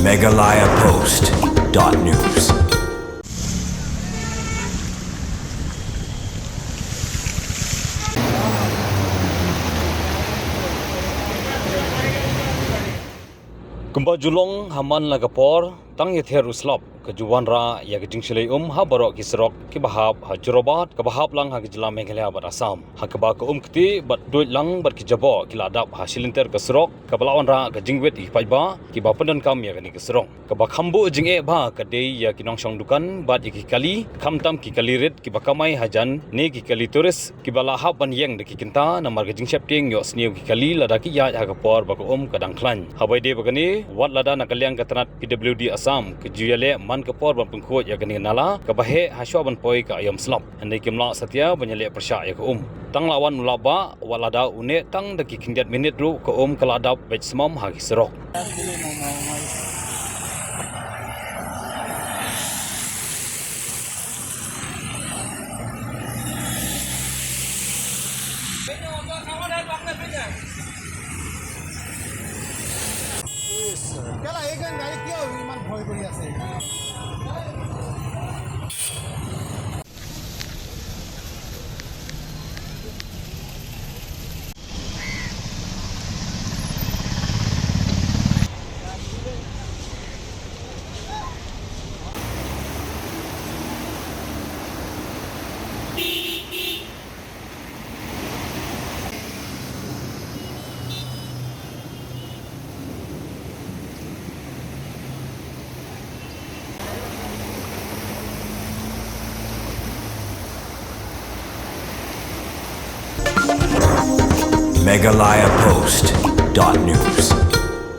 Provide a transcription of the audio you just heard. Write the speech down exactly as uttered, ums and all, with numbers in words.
Meghalaya Post dot news. Kumba ju long ha man la ka por, tang ïather u slap ka ju wanrah ïa ka jingshlei um ha baroh ki surok kiba hap ha Jorabat, kaba hap lang ha ka jylla Meghalaya bad Assam. Ha kaba ka um kti bad tuid lang bad ki jaboh ki la dap ha shilynter ka surok, kaba la wanrah ka jingwit ïa ki paidbah kiba pyndonkam ïa kane ka surok. Kaba kham buh jingeh bha ka dei ïa ki nongshong dukan bad ïa ki kali, khamtam ki kali rit kiba kamai hajan ne ki kali tourist kiba la hap ban ïeng da ki kynta namar ka jingsheptieng ïohsniew ki kali lada ki ïaid ha ka por ba ka um ka dang khlaiñ. Haba ïadei bad kane, wat lada na ka liang ka tnat P W D Assam ka ju ïaleh man ka por ban pynkhuid ïa kane ka nala kaba heh ha shuwa ban poi ka aïom slap, hynrei kim lah satia ban ïaleh pyrshah ïa ka um. Tang la wan u lap bah, wat lada u neh tang da ki khyndiat minit ruh ka um ka la dap beit smam ha ki surok. কেলা, এইখন গাড়ী কিয় ইমান ভয় কৰি আছে? Meghalaya Post dot news.